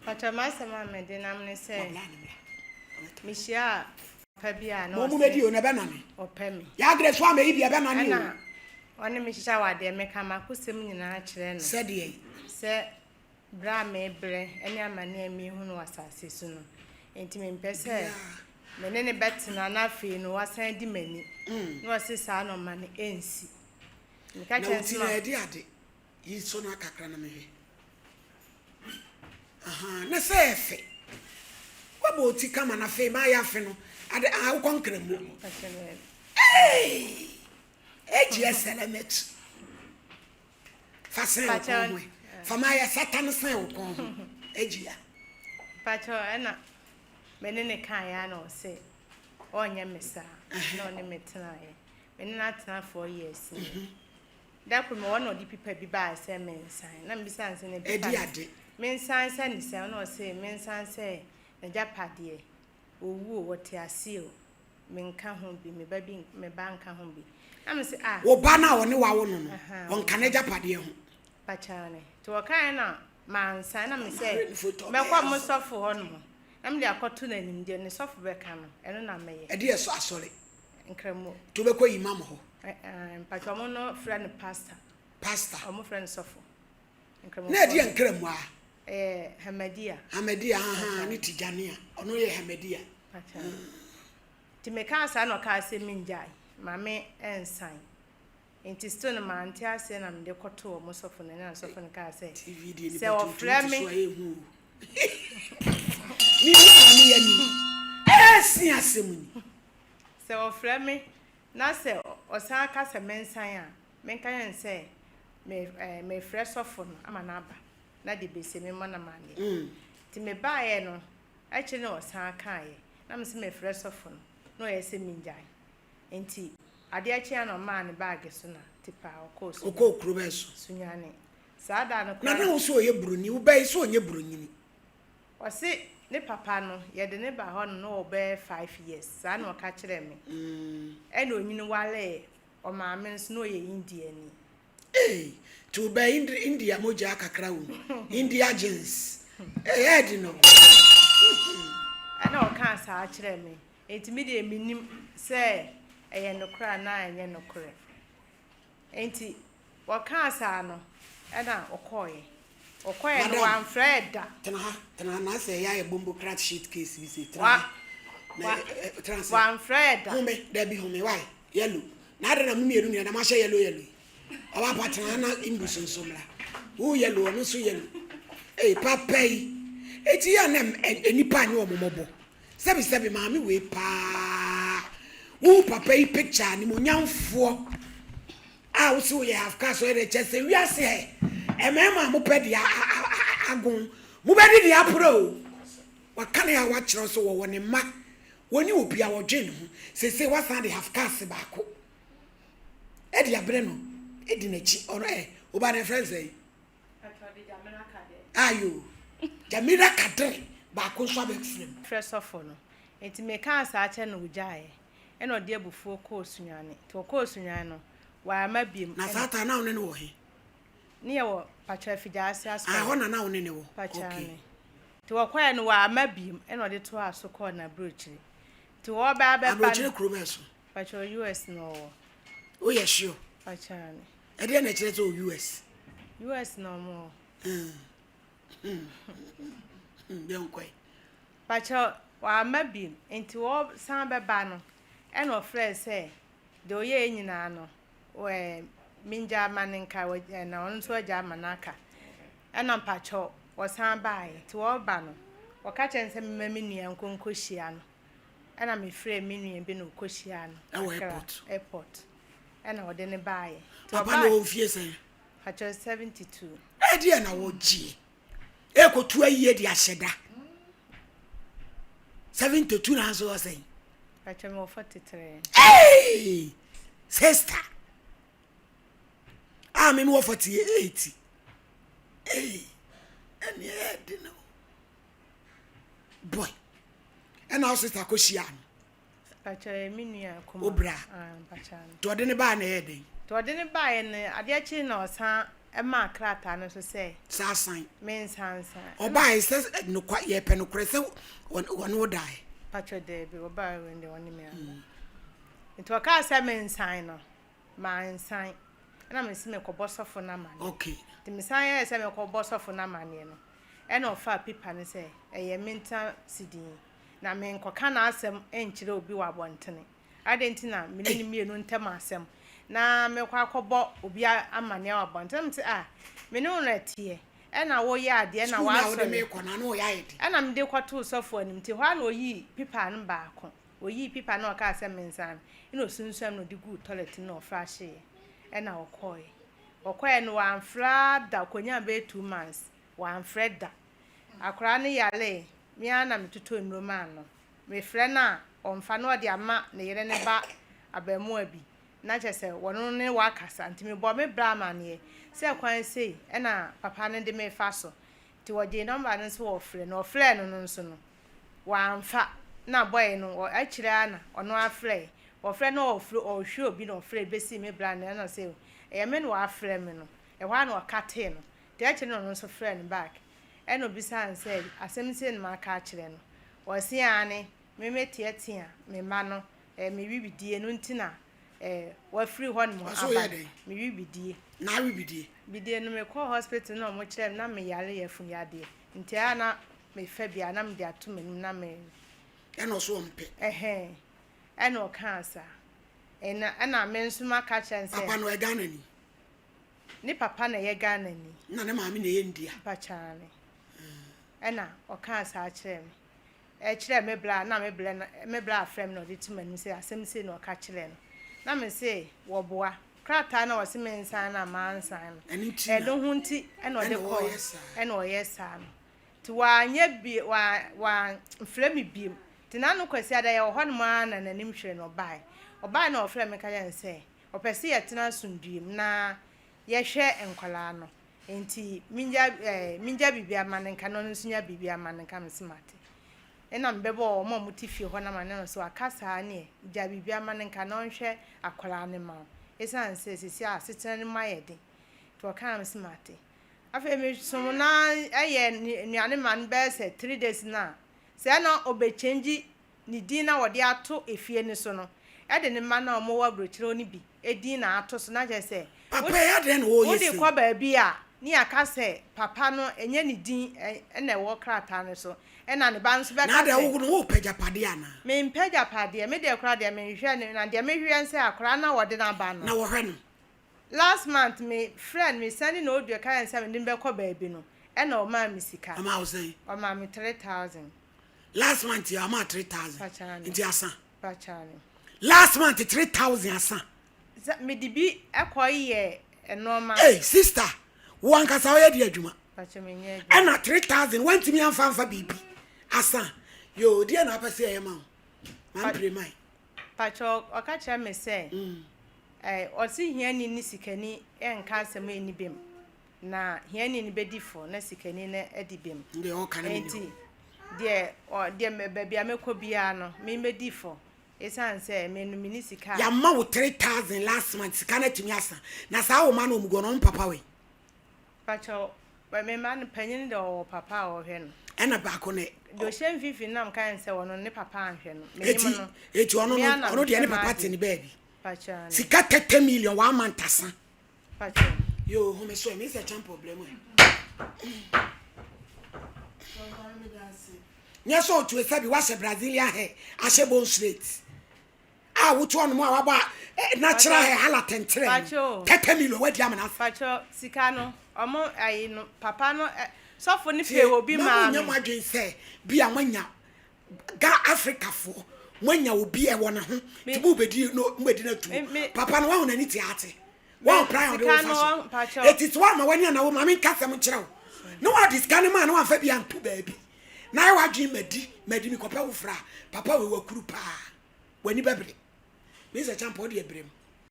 Pakyɛ m'asɛm a mede nam ne sɛ mehyiaa papa bi a na Mo mu bɛdi o na ɛbɛnane. ɔpɛ me. Yɛagrɛ so ama yi bi ɛbɛnane o. Ɛna ɔne me hyehyɛ awadeɛ meka m'akosɛm nyinaa kyerɛ no. Sɛdeɛ. Sɛ berɛ a merebrɛ ne amane a merehunu wɔ asase so no, enti mempɛ sɛ me ne no bɛtena na afei no wasan adi m'ani. Na ɔse saa na ɔma no ɛnsi. Meka Na kyerɛ wo no ti sɛ no ma. ɛde ade. Yi so no kakra na mehwɛ. Ahaa, na sɛ ɛfɛ. Wabɔ wo ti kama na afei maayɛ afe no. Ade ah wokɔ nkramu. Hey! Eji ɛsɛlɛ mɛkyi. Fa sɛn wo kɔn ho ɛ. Fa maayɛ sata no sɛn wo kɔn ho. Eji ya. Pakyɛ ɛna me ne ne kaeɛ a na ɔse ɔnyɛ me saa na ɔne me tenaeɛ. Me ne no atena 4 years ni. Da koro mewɔ na ɔde pipa bi baa sɛ mensan. Na mebisa no sɛ na pipa Ɛdi no ade. mensan sɛ ne sɛn? Na ɔse mensan sɛ n'agyapadeɛ. Owu o, ɔte ase o, menka ho bi, me ba bi me ba nka ho bi. Na mese ah. Wo ba no a ɔne wo awo no no, ɔnka n'agyapadeɛ ho. Pakyane. Nti wɔkaeɛ na mansan na mesɛ mɛkɔ mo sɔfo hɔ nom na mede akɔto n'anim deɛ ne sɔfo bɛka no ɛno na mɛyɛ. Ɛdeɛ sɔ asɔre. Nkramo. Nti wobɛkɔ imam hɔ? Mpakyɛ ɔmo no frɛ no pastor. Pastor. Ɔmo frɛ no sɔfo. Nkramofoɔ. Na ɛdeɛ nkramo a? Ɛyɛ Hamadia. Hamadia ahaa ne Tijania ɔno yɛ Hamadia. Pakyɛ. Nti mekaa saa na ɔkaa sɛ mengyae ma me nsan. Nti still no mante aseɛ na mede kɔtoo ɔmo sɔfo no na sɔfo no kaa sɛ TV deɛ sɛ nipa tuntum ɔfrɛ te me. so a ɛyɛ hu o. Me hu a me ani ɛɛsi asɛm ni. Sɛ ɔfrɛ me na sɛ ɔsan ka sɛ mensan a, menka kyerɛ no sɛ me ɛɛ mefrɛ sɔfo no ama no aba na de bɛsie me mmɔ no amanneɛ. Nti mebaeɛ no, akyire na ɔsan kaeɛ na mese mefrɛ sɔfo no na ɔyɛ sɛ mengyae. Nti adeɛ kyeeɛ na ɔmaa ne baage so na tipa ɔkɔɔ Sunyani. Ɔkɔɔ kuro bɛn so? Sunyani. Saa da no Na koraa. na wo sɛ ɔyɛ buroni, wo ba yi sɛ ɔnyɛ buronyini. Ɔse ne papa no yɛde ne ba hɔ no na ɔwɔ bɛyɛ 5 years saa na ɔka kyerɛɛ me. Ɛna onyini waree ɔmaame nso na ɔyɛ Indiani. Ee, nti wo ba yi India mogya kakra wɔ mu. India genes. Ee, ɛɛdi no. Ɛna ɔkaa saa kyerɛɛ me. Nti me deɛ menim sɛ ɛyɛ nokorɛ anaa ɛnyɛ nokorɛ. Nti wɔkaa saa no ɛna ɔkɔɔeɛ. Ɔkɔɔeɛ no Madam, wamfrɛ yɛ da. Tena ha, tena ha na sɛ ɛyɛ ayɛ bombo crack sheet case bi sɛ tena Wa ha. Na wa tena ase. Wamfrɛ yɛ da. Home, dabi home, why? Yellow. Na adɛn na mo mmienu nyinaa na moahyɛ yellow yellow yi? Ɔba pa tena ha na imbu so nso mmra. Wo yellow, ɔno nso yellow. Ee, papa yi. Eti yɛ na nipa anyɛ wɔn mmɔbɔ. Sɛbi sɛbi maame wei paa. Wo papa yi picture animonyamfoɔ a wosi woyɛ half caste ɔyɛ dɛ kyɛ sɛ wiase hɛ. Mmarima a mopɛ deɛ agon. Mobɛdi deɛ aporɔ o. Waka ne a wakyerɛw sɛ wɔwɔ ne mma. Wɔne obi a wɔdwen ne ho. Seesei wasan de half caste baako. Ɛde abrɛ no. Ɛdi n'akyi. Ɔno ɛ woba ne frɛ sɛ ayo Jamila Kadir baako nso abɛfrɛ mu. Frɛ sɔfo no. Nti mekaa saa kyerɛ no ogyaeɛ. Ɛna ɔde abufuo kɔɔ Sunyani. Nti ɔkɔɔ Sunyani no, wamma biom. Na saa taa na wo ne no wɔ he? Ne yɛ wɔ Pakyɛ Afigyaase asɔre. Ah, hɔ na na wo ne ne wɔ. Pakyɛ Okay. ne. Nti wɔkɔɛ no wamma biom ɛna ɔde toaa so kɔɔ n'aburokyire. Nti wɔba abɛba Aburokyire no. kuro bɛɛ so? Pakyɛ US na ɔwɔ. Woyɛ sure? Pakyɛ ne. Ɛdeɛ na ɛkyerɛ sɛ ɔ US? US na ɔmo wɔ. Bɛnkɔe. Pakyɛ wamma biom. Nti wɔsan bɛba no ɛna ɔfrɛɛ sɛ deɛ ɔyɛɛ nyinaa no ɛɛ mengya ama ne nka na ɔno nso agya ama no aka. Ɛna mpakyɛ wɔsan baeɛ. Nti wɔreba no wɔka kyerɛ no sɛ mema me nua nkɔ nkɔhyia no. Ɛna mefrɛɛ me nua bi na ɔkɔhyia no. Ɛwɔ Accra airport? Airport. Ɛna ɔde ne baeɛ. Nti Papa ɔbaa no wɔ mfie sɛn? Pakyɛ 72. Ɛdeɛ na wɔgyeɛ. Ɛkɔtu ayie de ahyɛ da. 72 na nso wɔ sɛn? Pakyɛ mewɔ 43. Hey! Sister. A me mewɔ 48. Hey! Ɛne ɛde no. Boy. Ɛna wo sister kɔhyia no. Pakyɛ ɛyɛ me nua kuma. Wo bra. Ah, mpakyɛ no. Nti ɔde ne baa na ɛyɛ den. Nti ɔde ne baeɛ no adeɛ kye na ɔsan maa krataa no so sɛ. Sɛ asan. Mensan nsan. Ɔbaeɛ sɛ nokwa yɛpɛ nokorɛ sɛ ɔne wo daeɛ. Pakyɛ daabi ɔbaeɛ wei deɛ ɔne me anna. Nti ɔkaa sɛ mensan no mansan ɛna mese mekɔbɔ sɔfo no amaneɛ. Okay. Nti mesan yɛɛ sɛ mekɔbɔ sɔfo no amaneɛ no ɛna ɔfaa pipa no sɛ ɛyɛ mentena sidin na menkɔka n'asɛm nkyerɛ obi wɔ abɔntene. Adɛn nti na me ne no mmienu ntam asɛm na mekɔ akɔbɔ obi amanneɛ wɔ abɔnten? Na mese, ah, me ne wo na ɛteɛ, ɛna woyɛ adeɛ na Sukuu no a wode woasɔre. me rekɔ no, ano reyɛ ayɛ den. Ɛna mede kɔtoo sɔfo anim, nti hɔ ara na ɔyii pipa no baako. Ɔyii pipa no na ɔkaa sɛ mensan no, ɛna ɔsunsuan mu na ɔde guu tɔlɛt mu na ɔfrahyeeɛ, ɛna ɔkɔeɛ. Ɔkɔeɛ no, wamfra da, ɔkɔnyaa bɛyɛ 2 months, wamfrɛ da. Akwadaa no yaree, me ara na metotɔɔ nnuro maa no. Mefrɛ no a, ɔmfa na ɔde ama ne yere ne ba abarimaa bi, na kyerɛ sɛ wɔno ne wakasa. Nti mebɔɔ me bra amaneɛ sɛ kwan sei na papa no de me fa so. Nti wɔgyee nɔmba no nso wɔfrɛ no, ɔfrɛɛ no no nso no, wamfa. Na bɔe no, akyire ara na ɔno ara frɛe. Ɔfrɛ no ɔfrɛ ɔhwɛ obi na ɔfrɛ bɛsii me bra no ɛna ɔse ɛyɛ me na wafrɛ me no. Ɛhɔ ara na ɔkatee no. Nti akyire no na ɔno nso frɛɛ no back. Ɛna ɔbisaa no sɛ asɛm sei na maka akyerɛ no. Ɔse aane, me mɛteatea me mma no, eh, me wibidie no nti na eh, wafiri hɔ nom Ɔse woyɛ aba no, dɛn? me wibidie. Na awe bidie? Bidie no mekɔɔ hospital na ɔmo kyerɛɛ me na me yare yafunu yadeɛ nti ɛyɛ a na mefa bi a na mede ato m'anim na me. Ɛna ɔse ɔmpɛ. Ɛhɛn, ɛna ɔkaa saa. Ɛna, ɛna me nso maka kyerɛ no sɛ. Papa no ɔyɛ Ghanani? Ne papa na ɛyɛ Ghanani. Na ne maame na ɛyɛ India. Mpakyɛ aane. Ɛna ɔkaa saa kyerɛɛ me. Ɛkyerɛɛ me bra na me brɛ no me bra afrɛ me na ɔde to m'anim sɛ asɛm sei na ɔka kyerɛɛ no. Na me se wɔboa. Krataa no a ɔse mensan no a mansan no. Ɛno nti na. Ɛno ho nti ɛna ɔde Ɛna kɔɔ ɔyɛ saa. ɛna ɔyɛ saa no. Nti wanyɛ bi wa wamfrɛ me biom. Nti n'ano Kwasiada yɛwɔ hɔnom ara na n'anim hwere no ɔbaeɛ. Ɔbaeɛ na ɔfrɛɛ me ka kyerɛɛ me sɛ ɔpɛ sɛ yɛtena asomdwoeɛ mu na yɛhwɛ nkwadaa no. Nti mengya eh, mengya biribi ama no nka na ɔno nso nya biribi ama no nka. Mese mate. Ɛna mebɛbɔ wɔn a wɔte fie hɔ no ama no sɛ waka saa neɛ gya biribi ama no nka na ɔnhwɛ akwadaa no ma wo. Ɛsiane sɛ seesei a asetena no mu ayɛ den. Nti ɔkaa mese mate. Afei mesom na ɛyɛ nnuane ma no bɛyɛ sɛ 3 days no a sɛ na ɔbɛkyɛngyi ne din na wɔde ato efie no so no, ɛde ne mma no a wɔwɔ aburokyire no bi edin na ato so na kyerɛ sɛ Papa yi adɛn na wɔyɛ wode sei? Kɔ baabi a ne yɛaka sɛ papa no ɛnyɛ ne din ɛna ɛwɔ krataa no so, ɛna ne ba nso Na bɛka adɛn sɛ wo no wopɛ agyapadeɛ anaa? Mempɛ agyapadeɛ, me deɛ koraa deɛ menhwehwɛ no, na deɛ mehwehwɛ ne sɛ akwadaa no a wɔde no aba no. Na wɔhwɛ no? Last month me frɛ no, me send no audio ka kyerɛ no sɛ mede no bɛkɔ baabi no, ɛna ɔmaa me sika. Ɔmaa wo sɛn? Ɔmaa me 3000. Last month yɛ ɔmaa 3000? Pakyane. Nti asa? Pakyane. Last month 3000 asa? Sɛ mede bi ɛkɔ yɛ nneɛma. Hey sister, wo ankasa woyɛ de adwuma? Pakyɛ menyɛ adwuma. Ɛna 3000 wantumi amfa amfa biribi asa. Yo, deɛ na apɛ sɛ ɛyɛ ma wo mampere mae. Pakyɛ ɔka kyerɛ me sɛ ɔse hiani ne sikani nka asɛm a ɛni bem, na hiani no bɛdi fo na sikani no adi bem. Deɛ ɔka no Nti deɛ ɔ deɛ baabi a mɛkɔ biara no memmɛdi fo ɛsiane sɛ me no menni sika a. Yɛama wo 3000 last month, sika no atumi asa. Na saa wo ma no ɔmuguɔ no ɔmo papa wei? Pakyɛ me mma no panyin deɛ ɔwɔ papa a ɔhwɛ no. Ɛna baako ne? Deɛ ɔhyɛ mfimfini nam kan sɛ ɔno ne papa anhwɛ no. Menim Eti no. Eti ɔno Me no ara na ɔno deɛ mehwɛ ne papa m'ade. te ne baabi. Pakyɛ ane. Sika 30 million one month asa. Pakyɛ. Yo, home so mi sɛ champ problem ɛ. Nyɛ sɛ otu esa bi wahyɛ Brazilian hair, ahyɛ bone straight a wotu ɔnom a wabɔ a natural hair hala tɛnkyerɛ Pakyɛ no o. 30 million wadi amena asa. Pakyɛ sika no ɔmo ayi no papa no ɛ sɔfo no Tie pɛ obi na maa mo nyɛ me. mo adwene sɛ bi a moanya ga Africafoɔ moanya obi a ɛwɔ ne ho nti mo bɛdi no mo bɛdi no atu papa no wahu n'ani te ate wɔn plan a ɔde sika wo fa no so wɔn pakyɛ. Eti sɛ wɔama w'ani ana wo maame nka sɛm nkyerɛ wo na wɔde sika no maa na wɔamfa bi anto baabi na ayɛ w'adwene madi madi mekɔpɛ wo fra papa wei wakuru paa w'ani bɛbere me sɛ kyampa ɔde abrɛ mu.